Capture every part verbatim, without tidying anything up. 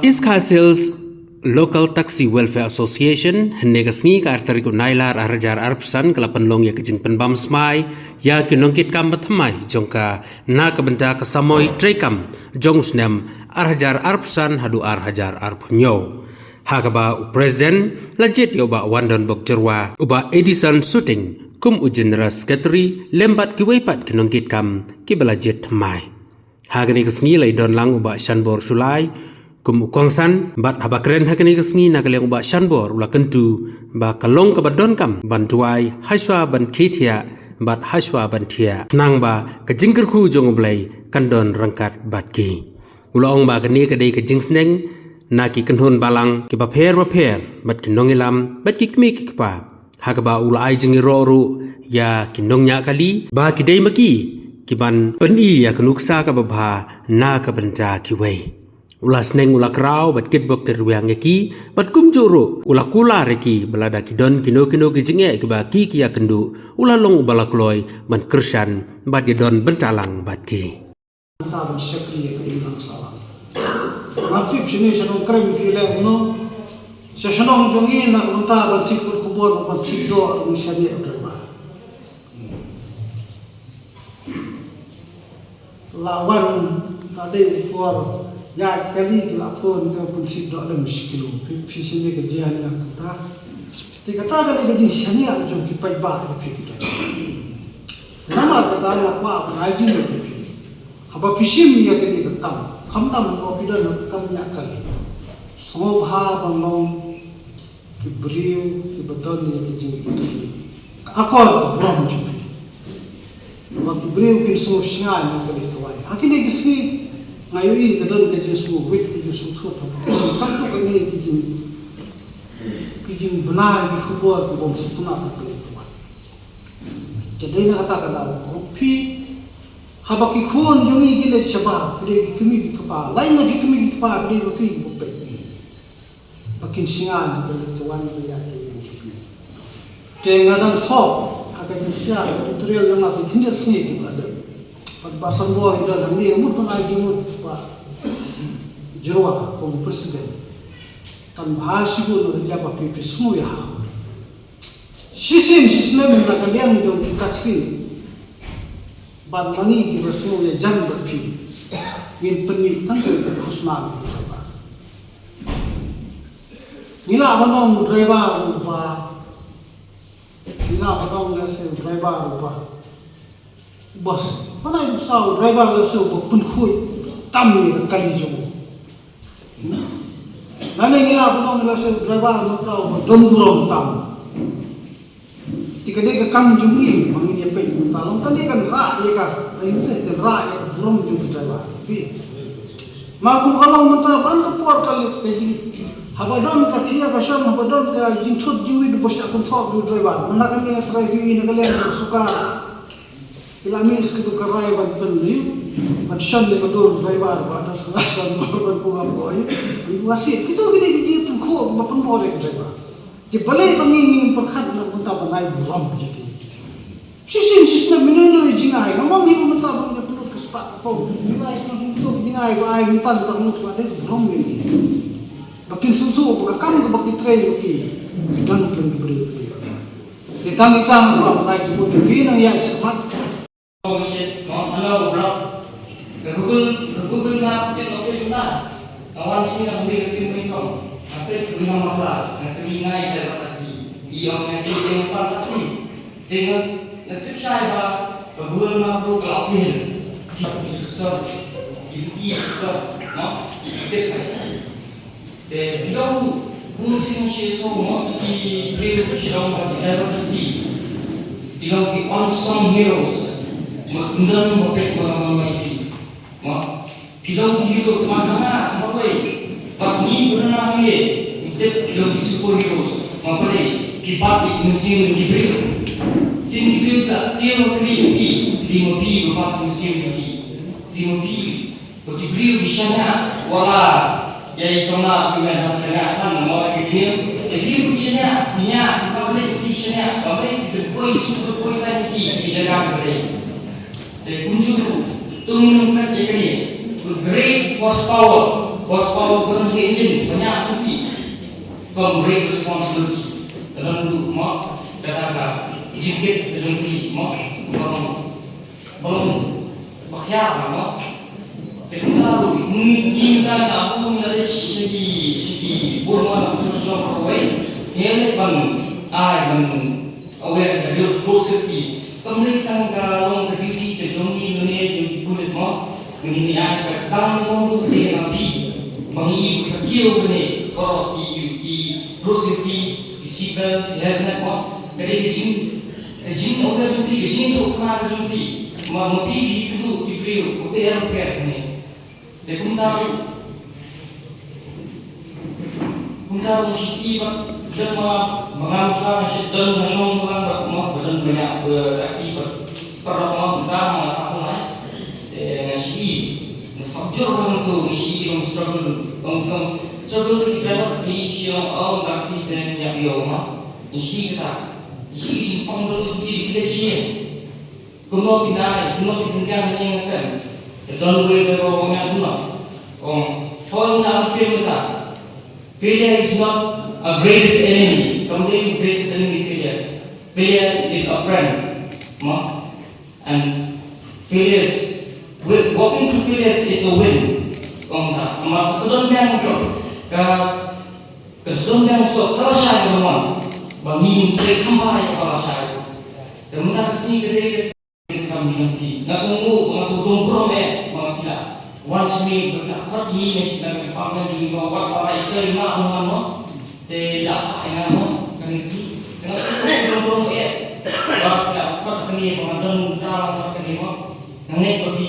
East Khasi Hills Local Taxi Welfare Association, hynne ka sngi ka ar tarik u Nailar ar hajar arphew san ka la pynlong ïa ka jingpynbam smai ïa ki nongkitkam ba thymmai jong ka na ka bynta ka samoi treikam jong u snem ar hajar arphew san haduh ar hajar arphew hynñiew. Ha kaba u President la jied ïa u Bah Wandon Bokjyrwa, u Bah Edison Suting kum u General Secretary lem bad kiwei pat ki nongkitkam kiba la jied thymmai. Ha kane ka sngi la ïadon lang u Bah Shanbor Shullai kum u kongsan, bad haba kren ha kane ka sngi na ka liang u Bah Shanbor u la kyntu ba ka long kaba donkam ban duwai hashwa ban khie thiah bad hashwa ban thiah, khnang ba ka jingkyrkhu jong U Blei kan don ryngkat bad ki. U la ong ba kane ka dei ka jingsneng na ki kynhun balang kiba pher bapher bad ki nongïalam bad ki kmie ki kpa, ha kaba u la ai jingïaroh ruh ïa ki nongñiah kali ba ki dei ma ki ki ban pyni ïa ka nuksa kaba bha na ka bynta kiwei. U la sneng u la kraw bad kit bok kit rwiang ïa ki, bad kumjuh ruh u la kular ïa ki ba lada ki don kino kino ki jingeh kiba ki ki ïakynduh, u la long uba la kloi ban kyrshan bad ïadon bynta lang bad ki. Sa ban shakri ïa ka imlang sahlang. Nga tip shane sha Nongkrem phi leh kumno. Sha shnong jong ngi na ka bynta ban thied khubor, ban thied doh, ban shaniah u driver. La wan ka dei por ïaid kali ki la phone ka pynthied doh lem shi kilo. Phi, phi shaniah ka jian ïa kata. Te kata ka dei ka jingshaniah jong ki paidbah ïa phi kita. Namar kata nga kwah ban ai jingmut ïa phi. Haba phi shim ïa kane ka kam, khamtam haba phi don ha ka kam ñiah kali, sngewbha ban long ki briew kiba don ïa ki jingïeit, ka akor ka burom jong phi. Ba ki briew kin sngewsynei na ka leit ka wai. Ha kine ki sngi nga ïohi ka don ka jingsngewrit, ka jingsngewthuh, kam tu kane ki jing, ki jingbna ki khubor ki bym sngewtynnat ha ka leit ka wai. Te dei na kata ka daw ko phi, haba ki khun jong ngi ki leit shabar, ki dei ki kmie ki kpa, lait na ki kmie ki kpa, ki dei ba phi ba peit. Ba kin sngewsynei na ka leit ka wan ba ïa ki. Te nga dang thok ha ka jingshisha ka tutorial jong nga ki khyndiat sngi kiba la dep. Bad Bah Shanbor i don hangne, mut ban ai jingmut Bah Jyrwa kum u president. Kan bha shibun lada ïa ba phi phi sngewthuh ïa ha. Shisien shisnem na ka liang jong ki taxi bad ma ngi kiba sngew ïajan bad phi, ngin pynmih tang ka khusnam ka driver. Ngi lah ban ong u driver uba, ngi lah ban ong lehse u driver uba, bas, ban ai u sa u driver lehse uba pynkhuid tam ïa ka kali jong u. Lane ngi lah ban ong lehse u driver mynta uba don burom tam. Te ka dei ka kam jong ngi ba ngin ïa peit mynta long kane kan rah ïa ka, ai te kan rah ïa ka burom jong u driver. Phi. Ma kum ka long mynta ban ka por ka leit ka jing. Haba don ka khia ka shong, haba don ka jingthut jingwit ba shah kynthoh u driver. Mynta kane nga try phi na ka liang ka sukar. Ki la miss kito ka rai ban pynlip, ban shon ïa kato u driver ba da sa san ban pynlip ko ïa. Ïa ka shi kito kine ki jingtyngkhuh ba pynbor ïa ka driver. Te balei ba ngi ngim pyrkhat na ka bynta ban ai burom ïa ki. Shisien shisnem mynno ïa jingai, nga ong ïa ka bynta ba ngi pynlut ka spah ka phew. Ngi ai ka bynta jingai ba ai mynta ka lut ka dei burom ïa ki. Ba kin sngewthuh ba ka kam kaba ki trei ïa ki, ki don pynbri. Te tang ïa tang ba ngai jingmut ïa phi nang ïa shakhmat. Hello, bro. Ka Google, ka Google Map te ka phi na. Ka wan shi na mbi ka sim pin kong. Ka phi ka phi na masala. Ka phi ngai jai ba taxi. Ïa nga phi teng span taxi. Te nga, nga tip shai ba, ba Google Map ruh ka la phi. Ki sor, ki sor, no? Tip. Te phi long, kum sien shi sor mo, ki briew ki long ba ki driver taxi. Ki long ki unsung heroes. Mo, kum dang mo pek mo mo mo ki. Mo, phi long ki heroes, ma kane, ma wei. Bad ngi pynah ngi, ngi tip phi long ki superheroes. Ma pynah, phi bat ki mynsiem ki briew. Sien ki briew ta, phi long ki phi, phi mo phi, bat ki mynsiem ki. Phi mo phi, ko ki briew ki shaniah, wala, ïa i sona, phi men ha shaniah, kan mo ki briew. Ki briew ki shaniah, nia, ki public ki shaniah, public ki poi su, poi sa ki, ki shaniah ki briew. Te kumjuh ruh, to ngin ong pat ïa kane, to great horsepower, Horsepower ka long ka engine ba ñiah jong phi. Ka long great responsibility. Ka long ruh mo kata ka jingkit ka jong phi mo. Ka long ba long ba khia mo. Te kumta ruh ngi ngi mynta ngi la bun ngi la leit sha ki sha ki bun mo na ka sosong kawei. Ngi leit ban ai ban Aware ka road, road safety. Kam dei tang ka long ka duty ka jong ngi lane jong ki pulit mo. Ngi ngi ai ka sang ni bom du ka dei ka phi. Ma ngi i sa kiew kane ko ki ki road safety, ki seat belt, ki helmet mo. Ka dei ka jing ka jing aware jong phi, ka jing tu kama ka jong phi. Ma ma phi phi tu ki briew ko phi helmet kane. Te kumta ruh, kumta ruh shi i bad lem ma ma ngam shuwa nga shi don nga shong ma lang bad ma ba don ba nya ba taxi bad paralok ma kumta ma nga sa kumai. Te nga shi i nga sa jur ba nang tu nga shi i long struggle long long struggle ki driver ki shi long ong taxi te nya yo ma. Nga shi i kata nga shi i jingpang don ki ki le shi. Kumno phi nai, kumno phi pynbiang ha ïing ha sem. Te don uwei u briew u ong kumno. U ong, phone na u film ta. Failure is not a greatest enemy. Kam dei u greatest enemy failure. Failure is a friend. Mo? And failures, wi- walking through failures is a win. U ong ta. Namar ka sdang biang ka ka sdang biang so ka lashai ka mon. Ba ngi trei kham bha ïa ka lashai. Te mynta ka sngi ka dei Kam jong phi. Nga sngewbha, nga sngewbha burom eh, ma nga phi la wan sha me, ba phi la khot ïa ngi, me sha ka department jong ngi, ba wat ba la i soi ma, ma, ma, ma. Te la phah ïa nga, ma, kane ka sngi. Te nga sngewbha burom eh, ba phi la khot kane, ba nga don ta la khot kane, ma. Nga ngeit ba phi,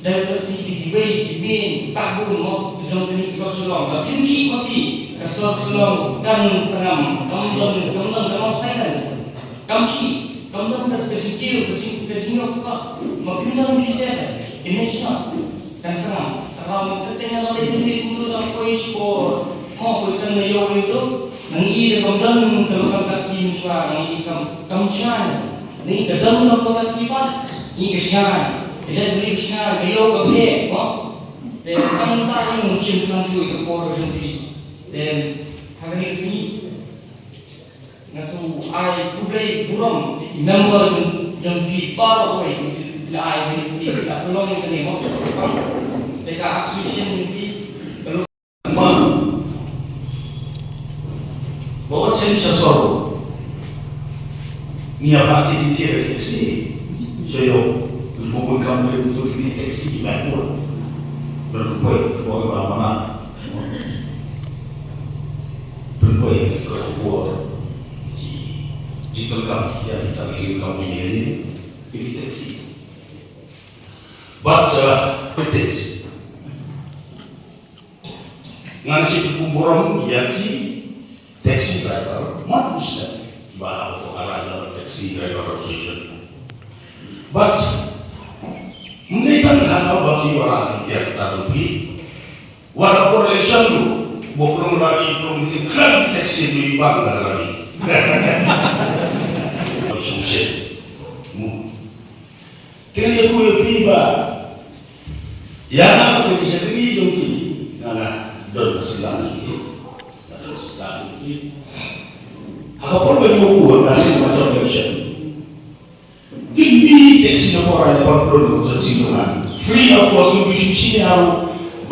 dei ka sngi phi, phi wei, phi wei, phi pak bun, ma, jong kane ka sor Shillong. Ba phi, phi, ma phi, ka sor Shillong, kan sangam, kam don, kam don, kam don silence. Kam ki, kam don ka, ka jingkiew, ka jing, ka jingïoh ka. Ma phi don ki se, ki ne shi no. Kan sangam. Ka ram ka teng na le teng le kum don ko ish ko. Mo ko san na yo ri to. Nang i de kam don ka lo kan ka si ni shwa, nang i kam, kam shwa. Ni ka don ka lo kan si pa. Ni ka shwa. Ka jat ni ka shwa, ka yo ka phe, mo. Te kam ta ni mu shim kan shu ka por ka jong phi. Te ha ka ni sngi. Nga shu ai khublei burom ïa ki member jong, jong ki baroh kawei, ki la ai ki, ki la pynlong ïa kane mo. Te ka association jong ki ka long. Ba wat shen sha sor. Ngi ïa ba ti ti ti ki si. So yo, bu bu kam le bu tu ni taxi ki ba bu. Ba bu poi, bu ba mana. Pynpoi ïa ka khubor ki jingdonkam ki ïa kita ki donkam ki ïa ki taxi. But uh, politics. Ngan shi burom ïa ki taxi driver mat usna ba ha ko ara ïa taxi driver association. But mne kan ha ba ki wara ki ïa kita ki Wat la por election tu, bo prong rally, prong meeting, khlem ki taxi tu i bang da rally. Solution. Mu. Kene ye tu ye pi ba. Ya na ko ki secretary jong ki. Na na don sila jong ki. Na don sila jong ki. Ha ka por ba ngi buh na sila election. Kin bi taxi na pora ïa ban pynlong constituency jong nga. Free of cost, kin bi shu shu ïa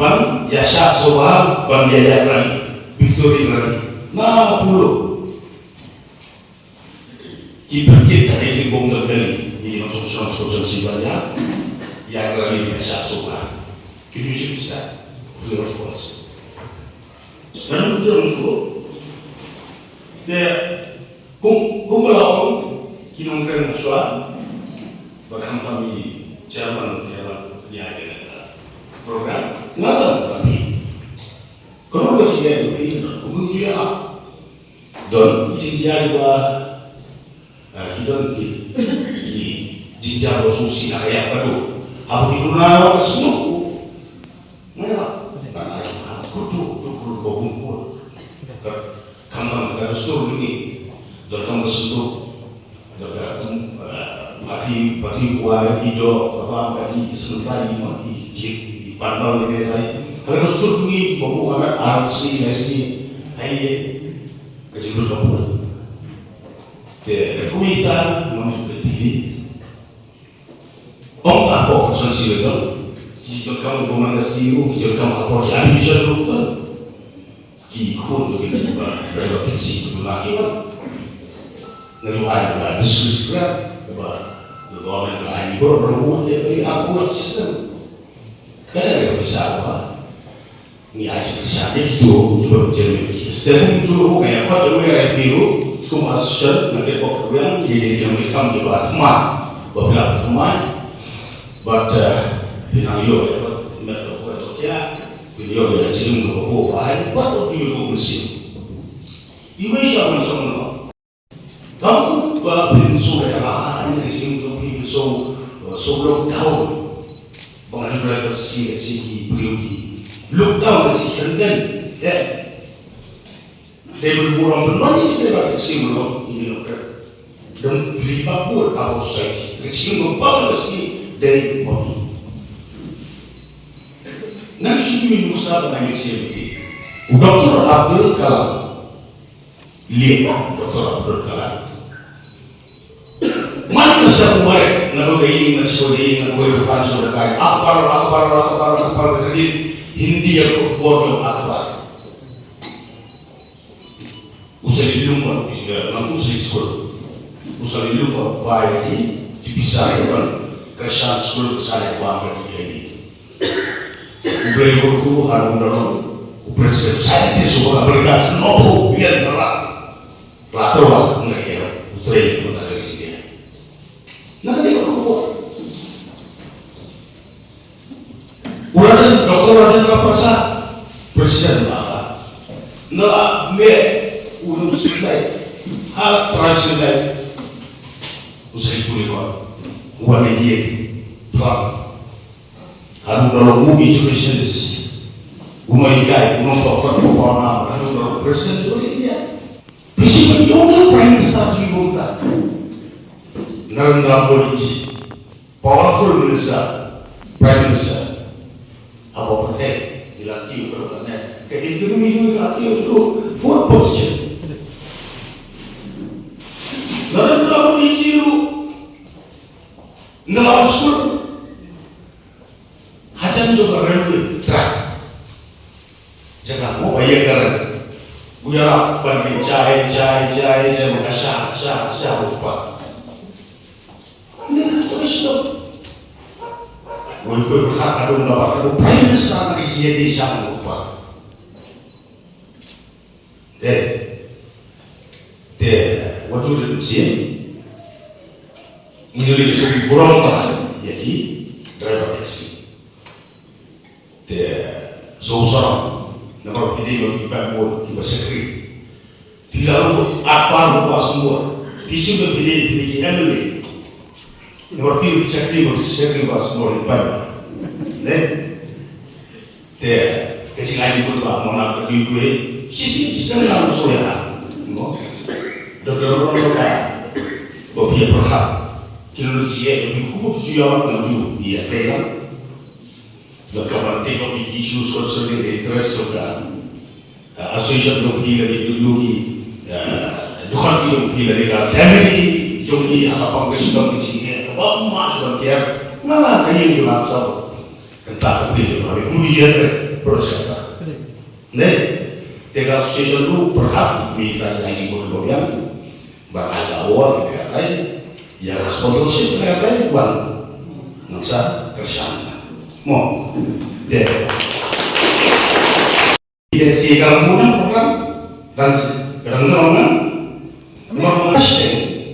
ban ïa shah shuwa ban ïa ïa rally, victory rally. Na pula. Ki pyrkhat ïa ki bom da kali, ïa ki nongshong shnong constituency ban ïa ïa rally ïa shah shuwa. Kin bi shu shu free of cost. Kan betul tu. Te Kum, kum ba la ong, ki nongkren hashwa, ba khamtam i chairman, chairman, ïa, ïa, ïa, program, nga tam, tapi. Kono ba ki ïa, ïa, ïa, kum ki ïa, don, ki ïa, ïa, ba, ah, ki don, ki, ki, ki ïa, ba sumsi, ah, ïa, ba tu. Apa ki tu na, ba sumsi. Nga ïa, nga ïa, nga kutu, kutu, kutu, ba bun kuat. Ka, khamtam ka dustur jong ngi. Donkam ka sngewthuh. Donkam, eh, party, party wai, i doh, kaba, party, seventai, lima, i, i, i, pandal ni, i, i, Ka dustur jong ngi ba buh ka met ar sngi lai sngi, ai ka jinglut ka buh. Te kumta ngam ju pynthikna. Ong ka por constituency level ki jingdonkam ba man ka C E O, ki jingdonkam ha por ki administration level. Ki khun ki ba ba ki si tu na ki ba. Nga ju ai ba business grant ba the government ba ai ni bro bro mo je ka aku system. Ka dei ka pisa ba ngi ai ka pisa de tu ki ba jem ki. Step tu ka ya pat de ya biru kum association na ke pok yang ye ye yang kam ki ba tma ba pila tma. But uh, pinang yo ya pat met ko ko ya. Video ya jing ko ko ai, what do you do with him? You may show him some no. Kamu ba pin so ya la ni jing ko pin so so lockdown. Ba ngan driver si si ki brio ki lockdown si kan den. Ya. Dei ban burom ban mane dei ba taxi mo no, ini no kar. Dei ban bri ba bur ba society. Ka jingim ba ba taxi dei mo. Ngan shi ki min musa ba ngan shi ki. U Doctor Abdul Kalam. Lihat Doctor Abdul Kalam. Man ka sa kumare na ba ka ïing na shu ïing na ba ka ïing na ba ka ïing. Akbar, Akbar, Akbar, Akbar, ka din Hindi ya ko bor Akbar. Usa lilung ba, eh, nang usa skul. Usa lilung ba, ba ya di, di bisa kan, ka shan skul ka sa ya ba ka di ya di. U Blei ko ku Harun Dalon, u president scientist u Amerika, no, u bian na la. Plato wa, ngai ya, u trei, u ta ka di ya. Na ka di ko ku. U Rajen, Doctor Rajendra Prasad, President Baba. Na la me unu sitai, ha Prasad sitai. Usai puni ko. Wane ye, Trump. Haru dalo mu educationist. Uno ikai, uno faktor ko na, haru dalo President ko dia. Bisi ko dia Prime Minister ji ko ta. Narendra Modi ji. Powerful minister, prime minister. Abo pathe, ilaki ulo kane. Ke interview ilaki ulo fourth position. Narendra Modi ji ru ngalam school. Hajan jo ka railway track. Jaga mo baye kar. Guyara ban bin chai chai chai chai makasha sha sha upa. Wei kwe berhak adu na bak adu Prime Minister na ki jia di sha na upa. Te, te, watu de sien. Ini le suri burong ba ya ki driver taxi. Te, so sa, na bak ki di bak ki bak mo ki bak sekri. Phi la ruh, apa ruh ba sembur. Phi shu ba phi dei, phi dei ki M L A. Namar phi ruh phi chakri ba, phi chakri ba sembur, phi bai ba. Ne? Te, ka jingai jingkut ba, mo na ka dui kwe. Shi shi, shi shi na ruh so ya. Mo? Da da ruh ruh ka. Ba phi ya pyrkhat. Ki ruh ji ya, phi kubu phi ju ya, na ju, ya, kaya. Bad ka ban take up the issues concerning the interest of the, uh, association jong phi lane ki, uh, dukhan ki jong phi lane ka family jong phi ha ka pang ka shnong ki jingeh kaba ma shu ban kiar. Nga nga ka ïing jong nga sabo. Kynta ka phi jong nga, mu ïa re project ta. Ne? Te ka association ruh pyrkhat mi ta ïa ïing jong phi. Ba ai ka award ïa ka, ïa ka sponsorship ïa ka, wan nang sa kyrshan. Mo, de. Ide si ka muna program, dan si, kadang dong na, mo mo sing.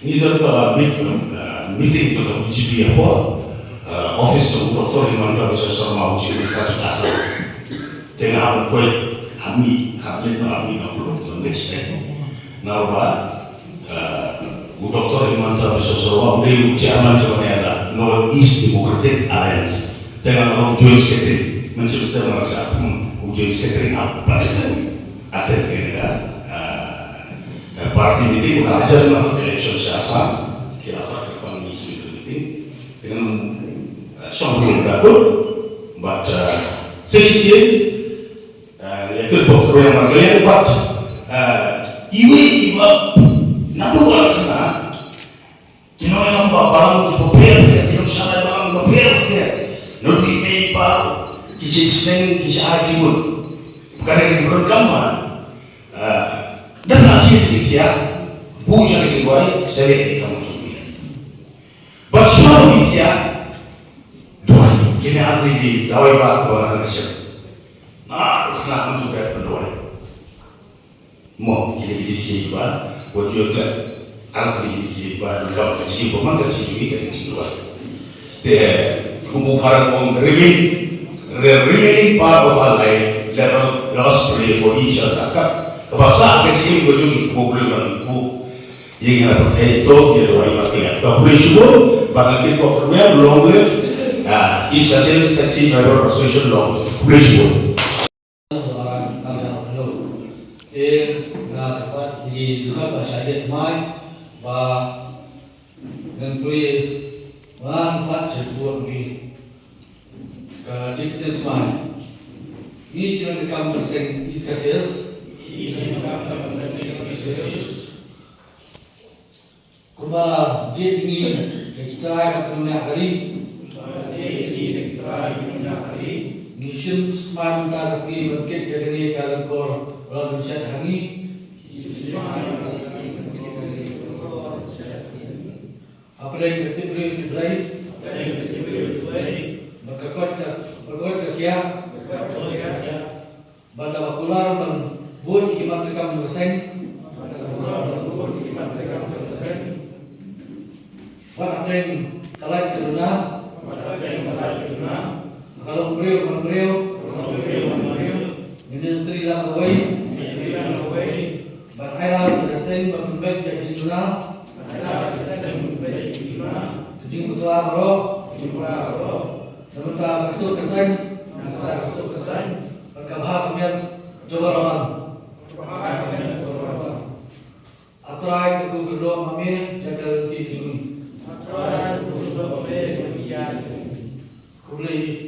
Ni da ka meet, uh, meeting to ka B J P hapo, uh, office to Doctor Himanta Biswa Sarma, u Chief Minister of Assam. Te nga hap kwe, hap mi, hap mi, hap mi, hap mi, hap mi, hap mi, hap mi, Nalba, uh, u Doctor Himanta Biswa Sarma, u dei u chairman jong ka North East Democratic Alliance. Te nga long joint secretary, mynshem stem nga sa, hmm, u joint secretary nga pa. Ate kene ka, uh, uh, party meeting, u hajar na election sha Assam, kila ka pang ni meeting. Te nga, uh, shong da kut, but, uh, Shisien, eh, ïa kut bok ruh ïa ma ka ïa ka pat. Eh, iwei i bap, naduh ba la khynnah, ki nongïalam ba balang ki bapher bapher, ki nongshakri balang bapher bapher. Naduh i mei i pa, ki shisneng, ki sha ai jingmut. Ka dei ka donkam ma, eh, dang la ki ki ki ya, bu sha ki jingduwai, sa leh ki kam ki. Bad shuwa ki ki ya, duwai, kine ar tylli ki dawai ba ka ba nga shem. Nga ruh nga ym tu bad pynduwai. Mo, kine ki dei ki ba, wat ïoh ka. Ar tylli ki dei ki ba, donkam ka jingim ba man ka jingim ka jingduwai. Te, kum u Phareng u ong, remain, the remaining part of our life, let us, let us pray for each other. Ka, kaba sah ka jingim ka jong ngi, kumba u Blei u ong, ïa ngi ha pyrthei to ïa duwai markylliang. To khublei shibun, bad nga kyrpad ïa long live, ah, East Khasi Hills Taxi Driver Association long live. Khublei shibun. Te nga kyrpad ïa ngi dkhot ba sha ïa thymmai ba ngan plie ba ngan kyrpad sha kyrpad ïa ngi. Ka jingkren thymmai. Ngi ki nongtrei kam ka seng East Khasi Hills. Kumba jied ngi da ki trai bad ki nongñiah kali. Ngi shim smai mynta ka sngi ban kit ïa kane ka lyngkor ba la don shet ha ngi. Hapdeng ka tip briew tip Blei. Bad ka koit ka, bad ka koit ka khiah. Bad laba kular ban bud ïa ki mat treikam ka seng. Wat hapdeng ka lait ka duna. Ka long briew man briew. Ngin ïa trei lang kawei. Bad ai lad ïa ka seng ban pynbeit ïa ka jingduna. Ka jingbakla baroh. Na bynta ka suk ka saiñ. Bad ka bha ka miat jong baroh. A Trai, kyrkhu kyrdoh ma me ïa ka lynti jong ngi. Khublei.